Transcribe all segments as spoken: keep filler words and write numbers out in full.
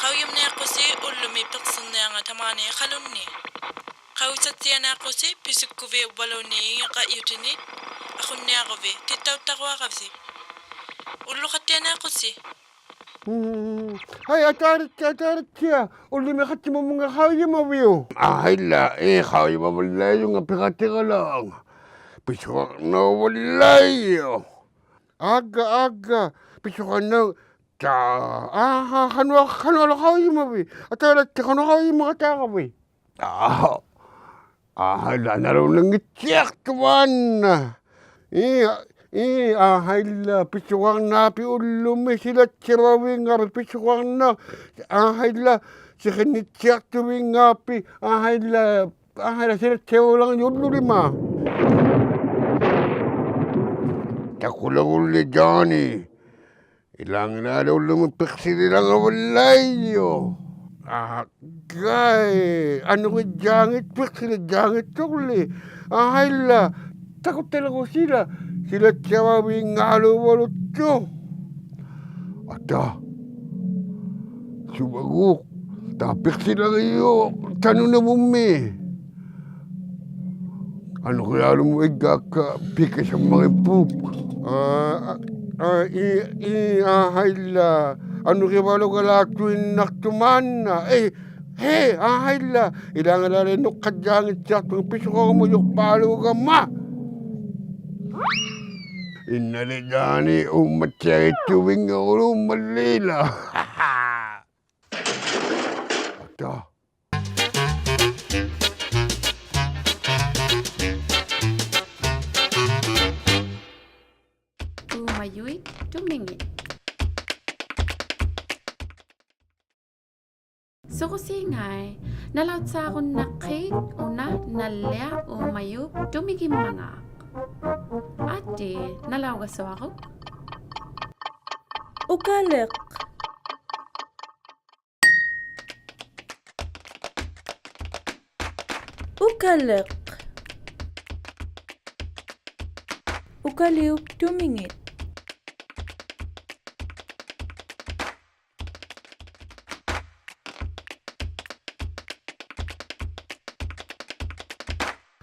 ᖃᐅᔨᒪᓂᐊᖅᑯᓯ ᐅᓪᓗᒥ ᐱᖅᓯᕐᓂᐊᕐᖓᑦ ᑕᒫᓂ ᐃᖃᓗᓐᓂ. ᖃᐅᔨᓴᑦᑎᐊᓂᐊᖅᑯᓯ ᐱᓱᒃᑯᕕᑦ ᐅᕝᕙᓘᓐᓃᑦ ᐃᖏᕐᕋᕐᔪᑎᓂᒃ ᐊᖁᓐᓂᐊᕈᕕᑦ ᑎᑦᑕᐅᑦᑕᕈᐊᕋᕕᓯ. ᐅᓪᓗᖃᑦᑎᐊᓂᐊᖅᑯᓯ. ᒻᒻ. ᕼᐊᐃ, ᐊᑖᑕᑦᑎᐊ, ᐊᑖᑕᑦᑎᐊ. ᐅᓪᓗᒥ ᖃᑦᓯᒪᒧᖓ ᖃᐅᔨᒪᕕᐅᒃ? ᐊᕼᐊᐃᓛ, ᐄ, ᖃᐅᔨᒪᕙᓪᓚᐃᔪᖓ ᐱᖃᑎᒐᓚᐅᖓ. ᐱᓱᕋᕐᓇᐅᕙᓪᓚᐃᔪᖅ. ᐋᒡᒐ, ᐋᒡᒐ, ᐱᓱᕋᕐᓇᐅ-, ᑕ, ᐊᕼᐊ, ᖃᓄᐊ, ᖃᓄᐊᓗ ᖃᐅᔨᒪᕕᑦ? ᐊᑖᑕᑦᑎᐊ ᖃᓄᐊ ᖃᐅᔨᒪᒐᑦᑕᕋᕕᑦ? ᐊᕼᐊ, ᐊᕼᐊᐃᓛ, ᓇᓗᓇᙱᑦᑎᐊᖅᑐᖅ ᐊᓐᓇ. ᐄ, ᐄ, ᐊᕼᐊᐃᓛ, ᐱᓱᕋᕐᓇᐱᒃ ᐅᓪᓗᒥ, ᓯᓚᑦᑎᐊᕙᐅᕕᖓᐱᒃ ᐱᓱᕋᕐᓇᖅ, ᐊᕼᐊᐃᓛ, ᓯᕿᓐᓂᑦᑎᐊᖅᑐᕕᖓᐱᒃ, ᐊᕼᐊᐃᓛ, ᐊᕼᐊᐃᓛ, ᓯᓚᑦᑎᐊᕙᐅᓚᖓᔪᓪᓗᓕᒫᖅ. ᑕᑯᓚᒍᓪᓕ ᔮᓂ. ᐃᓛᖏᓛᓕ ᐅᓪᓗᒥ ᐱᖅᓯᓕᓚᖓᕙᓪᓚᐃᔪᖅ. ᐋᕼᐊ, ᖃᐃ, ᐊᓄᕆᔮᖏᑦ, ᐱᖅᓯᓕᔮᖏᑦᑐᖅᓕ. ᐊᕼᐊᐃᓛ, ᑕᑯᑦᑕᓕᕈᒃ ᓯᓚ, ᓯᓚᑦᑎᐊᕙᐅᕕᖓᓘᕙᓗᑦᑐᖅ. ᐊᑖ, ᓱᕙᒍᒃ, ᑕ ᐱᖅᓯᓚᖓᔪᖅ ᑕᓄᓇᕗᒻᒥ. ᐊᓄᕆᐊᓗᒻ ᐃᒡᒐᒃᑲ ᐱᑭᓴᒻᒪᕆᑉᐳᖅ. ᐋ, ᐋ, ᐄ, ᐄ, ᐊᕼᐊᐃᓛ. ᐊᓄᕆᕙᓗᒐᓛᖅᑐᐃᓐᓇᖅᑐᒫᓐᓇ. ᐄ, ᕼᐃ, ᐊᕼᐊᐃᓛ. ᐃᓛᖏᓛᓕ ᓄᖅᑲᔾᔮᖏᑦᑎᐊᖅᑐᖓ ᐱᓱᕋᕈᒪᔪᖅᐹᓘᒐᒪ. ᐃᓐᓇᓕ ᔮᓂ ᐆᒻᒪᑦᑎᐊᖏᑦᑐᕕᖓ ᐅᓗᒻᒪᓪᓕᓚ. ᐊᑖ. ᐆᒪᔪᐃᑦ ᑐᒥᖏᑦ. ᓱᕈᓰᖓᐃ, ᓇᓚᐅᑦᓵᕈᓐᓇᖅᑮᑦ ᐅᓇ ᓇᓪᓕᐊ ᐆᒪᔪᑉ ᑐᒥᒋᒻᒪᖔᖅ. ᐊᑏ, ᓇᓚᐅᒐᓱᐊᕈᒃ. ᐅᑲᓕᖅ. ᐅᑲᓕᖅ. ᐅᑲᓕᐅᑉ ᑐᒥᖏᑦ.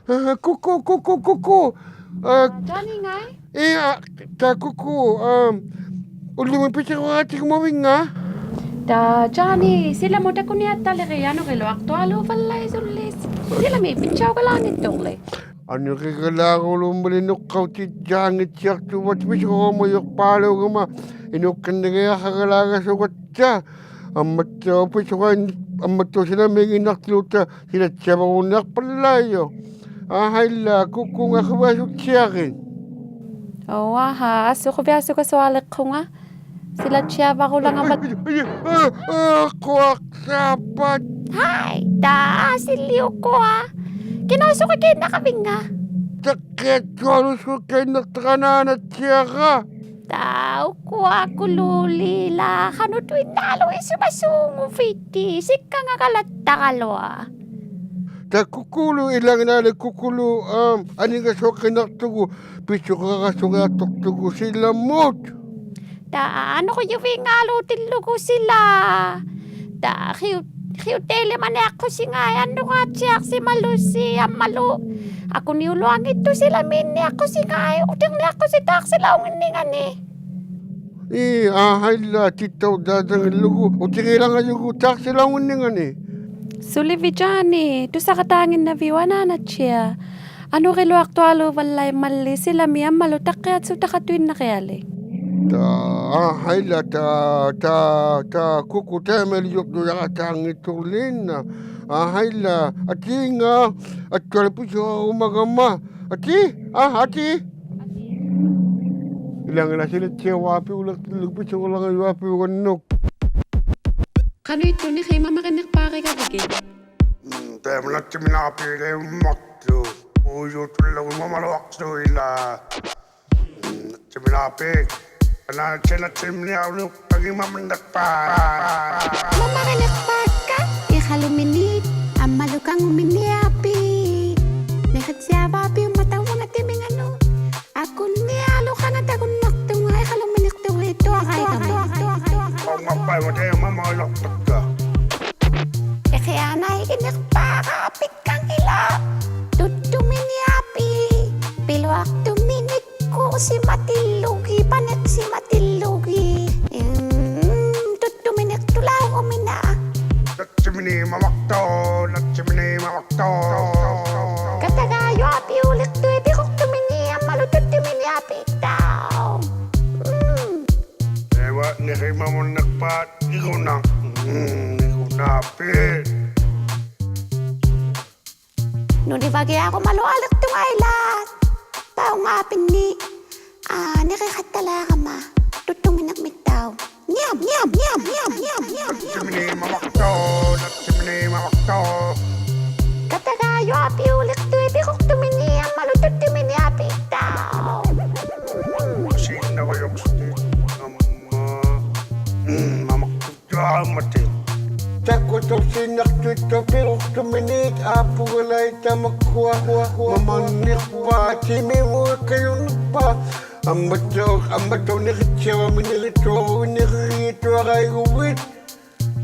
ᐋ, ᑯᑯ, ᑯᑯ, ᑯᑯ. ᐋ, ᔮᓂ ᖓᐃ? ᐄ, ᐋ, ᑕ ᑯᑯ, ᐋ, ᐅᓪᓗᒥ ᐱᓯᒍᕋᑎᒍᒪᕕᖓ? ᑕ ᔮᓂ, ᓯᓚᒧᑦ ᑕᑯᓂᐊᑦᑕᓕᕆᑦ ᐊᓄᕆᓗᐊᖅᑐᐊᓘᕙᓪᓚᐃᓱᓪᓕ. ᓯᓚᒥ ᐱᑦᓴᐅᒐᓛᙱᑦᑐᕐᓕ. ᐊᓄᕆᒐᓛᕈᓘᒻᒪᓕ ᓄᖅᑲᐅᑎᑦᑎᐊᙱᑦᑎᐊᖅᑐᕙᑦ ᐱᓯᒍᕋᒪᔪᖅᐹᓘᒐᒪ. ᐃᓄᒃᑲᓐᓂᕆᐊᖃᕋᓛᒐᓱᒐᑦᑕ. ᐊᒻᒪᑦᑕᐅᖅ ᐱᓱᕋᐃᓐ-, ᐊᒻᒪᑦᑕᐅᖅ ᓯᓚᒥᖏᓐᓇᖅᑎᓪᓗᑕ ᓯᓚᑦᑎᐊᕙᕈᓐᓃᖅᐸᓪᓚᐃᔪᖅ. ᐊᕼᐊᐃᓛ, ᑯᑯᖓ ᖁᕕᐊᓱᑦᑎᐊᕆᑦ. ᐆ, ᐊᕼᐊ, ᐊᓱ ᖁᕕᐊᓱᒐᓱᐊᓕᖅᑯᖓ. ᓯᓚᑦᑎᐊᕙᕈᓚᖓᒪ-, ᐊᐃ, ᐊᐃ, ᐊᐃ, ᐊᐃ, ᖁᐊᖅᓵᐸᑦ. ᕼᐊᐃ, ᑕ ᓯᓕᐅᑯᐊ. ᑭᓇᐅᓱᕆᑲᐃᓐᓇᕋᕕᖓ? ᑕᖅᑭᐊᑦᑐᐊᓘᓱᕆᑲᐃᓐᓇᖅᑕᕋ ᓈᓇᑦᑎᐊᕋ. ᑕ ᐅᑯᐊ ᑯᑯᓗᓕᓚ, ᖃᓄᑐᐃᓐᓇᓗ ᐃᓱᒪᓲᖑᕕᑎ, ᓯᒃᑲᖓᒐᓚᑦᑕᕋᓗᐊ. ᑕ ᑯᑯᓗ, ᐃᓚᖏᓛᓕ ᑯᑯᓗ, ᐋᒻ, ᐊᓂᒐᓱᖅᑭᓇᖅᑐᒍ, ᐱᓱᕋᕋᓱᕆᐊᖅᑐᖅᑐᒍ ᓯᓚᒧᑦ. ᑕ ᐊᓄᕈᔪᕕᖓᓘᑎᓪᓗᒍ ᓯᓚ. ᑕ ᕿᐅ-, ᕿᐅᑕᐃᓕᒪᓂᐊᖅᑯᓯᖓᐃ ᐊᓐᓄᕌᑦᑎᐊᖅᓯᒪᓗᓯ ᐊᒻᒪᓗ. ᐊᑯᓂᐅᓗᐊᙱᑦᑐᖅ ᓯᓚᒦᓐᓂᐊᖅᑯᓯᖓᐃ, ᐅᑎᕐᓂᐊᖅᑯᓯ ᑖᖅᓯᓚᐅᙱᓐᓂᖓᓂ. ᐄ, ᐊᕼᐊᐃᓛ, ᑎᑦᑕᐅᑦᑖᓴᙱᓪᓗᒍ, ᐅᑎᕆᓚᖓᔪᒍ ᑖᖅᓯᓚᐅᙱᓐᓂᖓᓂ. ᓱᓕᕕᑦ ᔮᓂ, ᑐᓴᕋᑖᙱᓐᓇᕕᐅᒃ ᐊᓈᓇᑦᓯᐊ. ᐊᓄᕆᓗᐊᖅᑐᐊᓘᕙᓪᓚᐃᒻᒪᓪᓕ ᓯᓚᒥ ᐊᒻᒪᓗ ᑕᖅᑭᐊᑦᓱᑕᖃᑐᐃᓐᓇᕆᐊᓕᒃ. ᑕ, ᐊᕼᐊᐃᓛ, ᑕ, ᑕ, ᑕ, ᑯᑯ ᑕᐃᒪᐃᓕᔪᖅᑐᔭᕋᑖᙱᑦᑐᖅᓕᓐᓇ. ᐊᕼᐊᐃᓛ, ᐊᑏᖓ, ᐊᑦᑐᐊᓗᒃ ᐱᓱᕈᒪᒐᒪ. ᐊᑏ, ᐋ, ᐊᑏ. ᐃᓚᖏᓛ ᓯᓚᑦᓯᐊᕙᐱᐅᓕᖅᑐᓗᒃ ᐱᓱᕈᓚᖓᔪᐊᐱᐅᒐᓐᓄᒃ. ᖃᓄᐃᑦᑐᓂᖅ ᒪᒪᕆᓂᖅᐹᕆᒐᕕᒋᑦ. ᒻᒻ, ᑕᐃᒪ ᓇᑦᓯᒥᓂᐊᐱᒃ ᓕᒻᒪᖅᑐᖅ. ᐅᔪᑐᓪᓗᒍ ᒪᒪᓗᐊᖅᑐᐃᓛ. ᓇᑦᓯᒥᓂᐊᐱᒃ. ᐊᓈ ᓇᑦᓯ ᓇᑦᓯᒥᓂᐊᓗᒃ ᑕᖏᒪᒪᓐᓂᖅᐹᖅ. ᒪᒪᕆᓂᖅᐹᒃᑲ ᐃᖃᓗᒥᓃᑦ ᐊᒻᒪᓗ ᑲᖑᒥᓂᐊᐱᒃ. ᓂᕿᑦᓯᐊᕙᐱᐅᒻᒪᑕ ᐅᓇ ᑎᒥᖓᓄᑦ. ᐊᑯᓂᐊᓗᒃ ᖃᖓᑕᒍᓐᓇᖅᑐᖓ ᐃᖃᓗᒥᓂᖅᑑᕆᑐᐊᕋᐃᒐᒪ. ᖃᐅᖓᐸᐃᒪ ᑕᐃᒪ ᒪᒪᓗᐊᖅᑕᒃᑲ. ᐃᕿᐊᓇᐃᒋᓂᖅᐹᕋᐱᒃᑲᖏᓛᒃ. ᑐᒃᑐᒥᓂᐊᐱᒃ, ᐱᓗᐊᖅᑐᒥᓂᒃᑯᓯᒪᑎᓪᓗᒋᑦ, ᐸᓂᖅᓯᒪᑎᓪᓗᒋᑦ. ᒻᒻ, ᑐᒃᑐᒥᓂᖅᑐᓚᐅᕈᒥᓇ. ᓇᑦᓯᒥᓃᑦ ᒪᒪᖅᑐᖅ, ᓇᑦᓯᒥᓃᑦ ᒪᒪᖅᑐᖅ. ᑲᑕᒑᔪᐊᐱᐅᓕᖅᑐᐃᑦ ᐱᕈᖅᑐᒥᓃᑦ ᐊᒻᒪᓗ ᑐᒃᑐᒥᓂᐊᐱᒃᑕᐅᖅ. ᒻᒻ. ᑕᐃᒪ ᓂᕿᒪᒪᓐᓂᖅᐹᖅ ᐃᒍᓇ. ᒻᒻ, ᐃᒍᓇᐱᒃ. ᓄᓂᕙᒋᐊᕈᒪᓗᐊᓕᖅᑐᖓ ᐃᓛᒃ. ᑕᐅᖓᐱᓐᓂ. ᐋ, ᓂᕆᖃᑦᑕᓛᕋᒪ. ᑐᒃᑐᒥᓂᕐᒥᑦᑕᐅᖅ. ᓂᐊᒻ, ᓂᐊᒻ, ᓂᐊᒻ. ᓇᑦᓯᒥᓃᑦ ᒪᒪᖅᑐᖅ, ᓇᑦᓯᒥᓃᑦ ᒪᒪᖅᑐᖅ. ᑲᑕᒑᔪᐊᐱᐅᓕᖅᑐᐃᑦ ᐱᕈᖅᑐᒥᓃᑦ ᐊᒻᒪᓗ ᑐᒃᑐᒥᓂᐊᐱᒃᑕᐅᖅ. ᓯᓐᓇᕙᔪᖅ ᐊᒻᒪ. ᒻᒻ, ᒪᒪᖅᑐᖅ. ᔮᒪᑎ. ᑕᑯᑐᖅ ᓯᓐᓇᖅᑐᐃᑦᑐᖅ ᐱᕈᖅᑐᒥᓃᑦ ᐊᐳᒐᓚᐃᑦ ᑕᒪᒃᑯᐊ ᒪᒪᓐᓂᖅᐹᖅ ᑎᒥᒧᑦ ᑲᔪᓐᓂᖅᐹᖅ. ᐊᒻᒪᑦᑕᐅᖅ, ᐊᒻᒪᑦᑕᐅᖅ ᓂᕿᑦᓯᐊᕙᒥ ᓂᕆᑐᐊᕈ, ᓂᕆᑐᐊᕋᐃᒍᕕᑦ.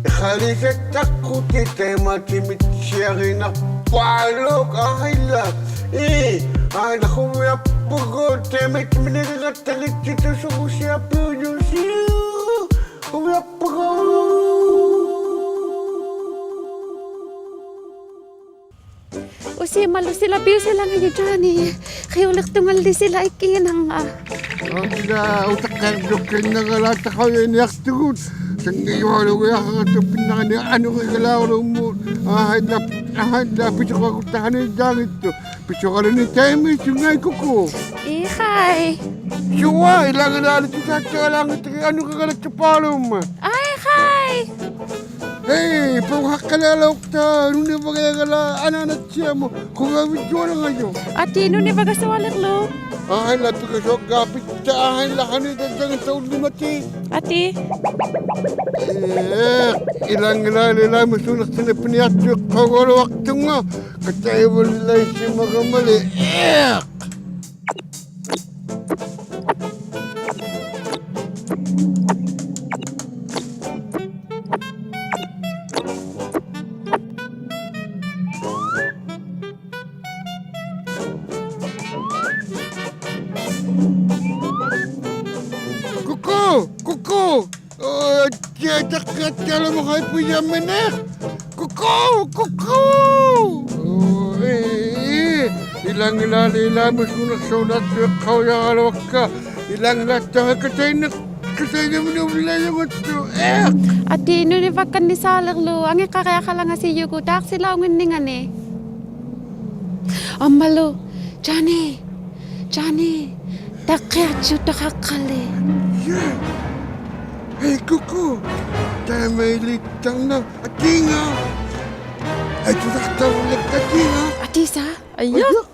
ᐃᖃᓕᓴᑦᑕᖅᑯᑎᑦ ᑕᐃᒪ ᑎᒥᑦᓯᐊᕆᓇᖅᐹᓗᒃ ᐊᕼᐊᐃᓛ. ᐄ, ᐊᕼᐊᐃᓛ ᖁᕕᐊᑉᐳᒍᑦ ᑕᐃᒪ ᑎᒥᓂᕆᖃᑦᑕᕆᑦᓯᑐᑦ ᓱᕈᓯᐊᐱᐅᔪᓯ. ᐅᓯᒪᓗ ᓯᓚ ᐱᐅᓯᓚᖓᔪᖅ ᔮᓂ. ᕿᐅᓕᖅᑐᖓᓕ ᓯᓚ ᐃᑭᓇᖓ. ᐊᓐᓇ ᐅᑕᖅᑲᓐᓄᑭᓐᓇᒐᓚ ᑕᖃᐅᔭᓂᐊᖅᑐᒍᑦ. ᓴᙱᔪᐊᓗᒃ ᐊᖃᖅᑐᐱᓐᓇᖓᓂ ᐊᓄᕆᒐᓚᐅᓗᒻᒧᑦ. ᐊᕼᐊᐃᓛ, ᐊᕼᐊᐃᓛ ᐱᓱᕋᒍᑦᑕ ᖃᓂᔮᙱᑦᑐᖅ. ᐱᓱᕋᓗᓂ ᑕᐃᒪᐃᑦᓱᖓᐃ ᑯᑯ. ᐃᖃᐃ. ᓱᕙ, ᐃᓚᖏᓛᓕ ᑐᓵᑦᓯᐊᓚᖓᑕᒋᑦ ᐊᓄᕆᒐᓚᑦᑕᐹᓗᒻᒪᑦ. ᐊᐃ, ᐃᖃᐃ. ᕼᐃ, ᐸᐅᕼᐊᒃᑲᓚᓚᐅᒃᑕ, ᓄᓂᕙᒐᔭᒐᓚ ᐊᓈᓇᑦᓯᐊᒧᑦ, ᖁᕕᐊᕕᔾᔪᐊᓚᖓᔪᖅ. ᐊᑏ, ᓄᓂᕙᒐᓱᐊᓕᕐᓗᒃ. ᐊᕼᐊᐃᓛ ᐱᒐᓱᐊᒡᒑ ᐱᑦᑕ, ᐊᕼᐊᐃᓛ ᖃᓂᓐᓇᑦᑕᐅᓪᓗᒪᑎ. ᐊᑏ. ᐄ, ᐃᓚᖏᓛᓕ ᐃᓚᒪᓱᓇᖅᓯᓇ ᐱᓂᐊᖅᑐᐃᖅᑲᐅᒐᓗᐊᖅᑐᖓ, ᑲᑕᐃᕙᓪᓕᓚᐃᓯᒪᒐᒪᓕ. ᐄ. ᑯᑯ! ᑯᑯ! ᐆ, ᔭ, ᑕᖅᑭᐊᑦᑎᐊᓗᒪᖃᐃ ᐳᔭᒥᓂᖅ. ᑯᑯ! ᑯᑯ! ᐆ, ᐄ, ᐄ, ᐃᓚᖏᓛᓕ ᐃᓚᒪᓱᓇᖅᓴᐅᓇᑦᓯᐊᖅᑲᐅᔭᕋᓗᐊᒃᑲ. ᐃᓚᖏᓛᑦᑕᐅᖅ ᑲᑕᐃᓐᓇ, ᑲᑕᐃᓐᓇᒥᓂᐅᓪᓕᐊᔪᖓᑦᑐᖅ. ᐄ. ᐊᑏ, ᓄᓂᕙᒃᑲᓐᓂᓵᓕᕐᓗᒃ, ᐊᖏᖅᑲᕆᐊᖃᓚᖓᓯᔪᒍᑦ, ᑖᖅᓯᓚᐅᖏᓐᓂᖓᓂ. ᐊᒻᒪᓗ, ᔮᓂ, ᔮᓂ, ᑕᖅᑭᐊᑦᓱᑦᑕᖃᖅᑲᓕ. ᐄ. ᕼᐃ, ᑯᑯ, ᑕᐃᒪᐃᓕᑦᑕᕐᓇ, ᐊᑏᖓ. ᐊᐃ, ᑐᓴᖅᑕᐅᓕᖅᑲ ᐊᑏᖓ. ᐊᑏᓴ, ᐊᔪᖅ. ᐊᔪᖅ.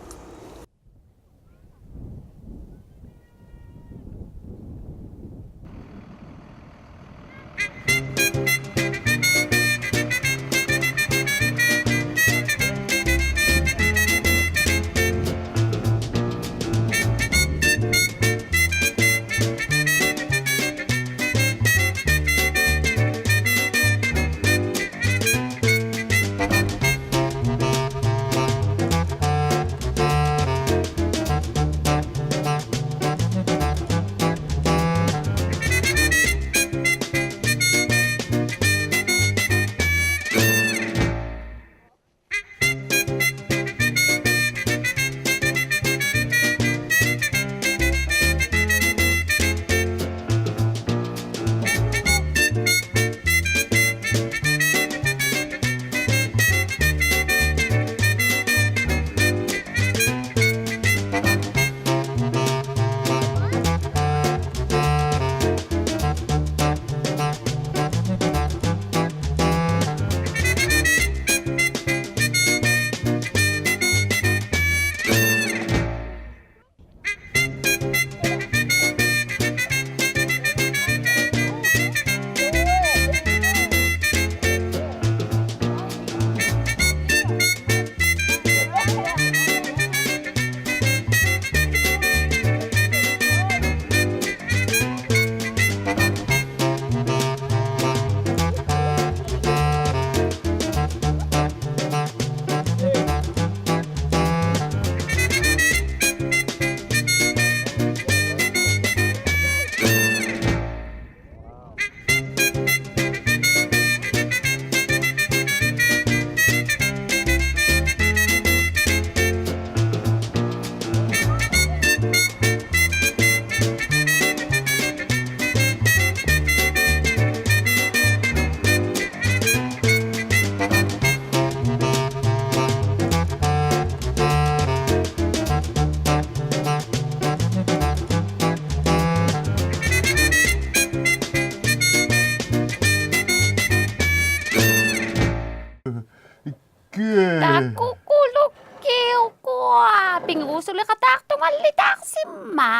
ᑕᑯᑯᓗᒃᑭᐅᒃᑯᐊ, ᐱᙳᓱᓕᖃᑦᑕᖅᑐᖓᓕ ᑕᖅᓯᒪ.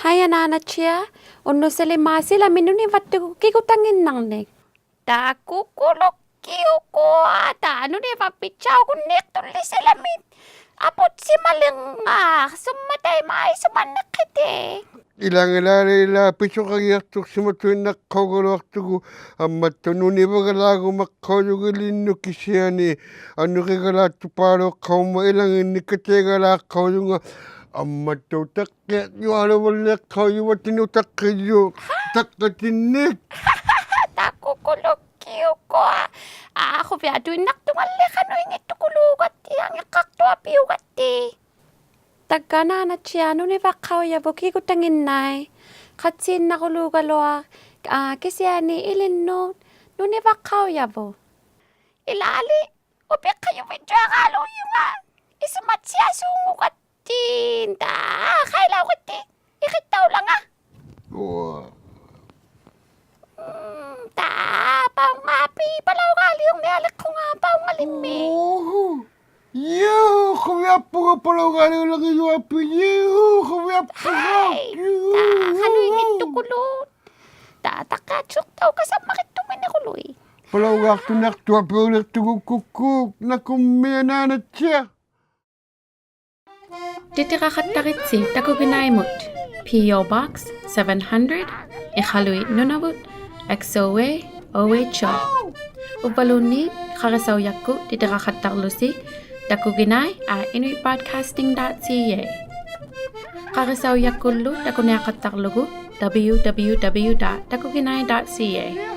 ᕼᐊᔭ ᓈᓇᑦᓯᐊᖅ, ᐅᓐᓄᒃ ᓯᓚᒥ, ᓯᓚᒥ ᓄᓂᕙᑦᑐᒍ ᑭᒍᑕᖏᓐᓇᕐᓂᒃ. ᑕᑯᑯᓗᒃᑭᐅᒃᑯᐊ, ᑖ ᓄᓂᕙᑉᐱᑦᓴᐅᒍᓐᓃᖅᑐᓪᓕ ᓯᓚᒥ. ᐊᐳᑦᓯᒪᓕᕐᖓᖅ, ᓱᒻᒪᑕᐃᒪᐃ ᓱᒪᓂᖅᑭᑎ. ᐃᓚᖏᓛᓕ ᐃᓛ ᐱᓱᕋᕆᐊᖅᑐᖅᓯᒪᑐᐃᓐᓇᖅᑲᐅᒐᓗᐊᖅᑐᒍ, ᐊᒻᒪᑦᑕᐅᖅ ᓄᓂᕙᒐᓛᒍᒪᖅᑲᐅᔪᖓᓕᓐᓄᑦ ᑭᓯᐊᓂ, ᐊᓄᕆᒐᓛᖅᑐᐹᓘᖅᑲᐅᒻᒪᑦ ᐃᓚᖏᓐᓂᒃᑲᑦ ᑕᐃᒐᓛᖅᑲᐅᔪᖓ, ᐊᒻᒪᑦᑕᐅᖅ ᑕᖅᑭᔪᐊᓗᕙᓪᓕᖅᑲᐅᔪᕙᑦ ᓄᑕᖅᑭᔪᖅ, ᑕᖅᑲᑎᓐᓂᒃ. ᑕᑯᑯᓗᒃᑭᐅᒃᑯᐊ. ᐋ, ᖁᕕᐊᑐᐃᓐᓇᖅᑐᖓᓕ ᖃᓄᐃᙱᑦᑐᑯᓘᒐᑦᑎ, ᐊᖏᖅᑲᖅᑐᐊᐱᐅᒐᑦᑎ. ᑕᒡᒐ ᓈᓇᑦᓯᐊᖅ ᓄᓂᕙᖅᑲᐅᔭᕗᑦ ᑭᒍᑕᖏᓐᓇᐃᑦ. ᖃᑦᓰᓐᓇᑯᓘᒐᓗᐊᖅ, ᐋ, ᑭᓯᐊᓂ ᐃᓕᓐᓄᑦ ᓄᓂᕙᖅᑲᐅᔭᕗᑦ. ᐃᓛᓕ, ᐅᐱᖅᑲᔪᕕᔾᔪᐊᕌᓘᔪᖓ. ᐃᓱᒪᑦᓯᐊᓲᖑᒐᑦᑎ, ᑕ, ᖃᐃᓚᐅᕆᑦᑎ. ᐃᕿᑦᑕᐅᓚᖓ. ᐅᐊ. ᒻᒻ, ᑕ, ᐸᐅᖓᐱ, ᐸᓚᐅᒑᓕᐅᕐᓂᐊᓕᖅᑯᖓ, ᐸᐅᖓᓕᒻᒥ. ᐆᕼᐅ. ᔫ, ᖁᕕᐊᑉᐳᖓ ᐸᓚᐅᒑᓕᐅᓚᖓᔪᐊᐱᒃ, ᔫ, ᖁᕕᐊᑉᐳᖓ. ᕼᐊᐃ, ᔫ. ᑕ, ᖃᓄᐃᙱᑦᑐᑯᓗ. ᑕ, ᑕᖅᑲᑦᓱᖅᑕᐅᖅ ᑲᓴᒻᒪᕆᑦᑐᒥᓂᑯᓗᐃᑦ. ᐸᓚᐅᒑᖅᑐᓂᐊᖅᑐᐊᐱᐅᓕᖅᑐᒍᑦ ᑯᑯᒃ, ᓇᑯᕐᒦᒃ ᓈᓇᑦᓯᐊᖅ. ᑎᑎᕋᖃᑦᑕᕆᑦᓯ ᑕᑯᒋᓇᐃᒧᑦ, P O Box seven hundred, Iqaluit Nunavut, X O A, O H O. ᐅᕝᕙᓘᓐᓃᑦ ᖃᕆᓴᐅᔭᒃᑯᑦ ᑎᑎᕋᖃᑦᑕᕐᓗᓯ takuginai at inuitbroadcasting dot C A. ᖃᕆᓴᐅᔭᒃᑯᓪᓗ ᑕᑯᓂᐊᖃᑦᑕᕐᓗᒍ W W W dot takuginai dot C A.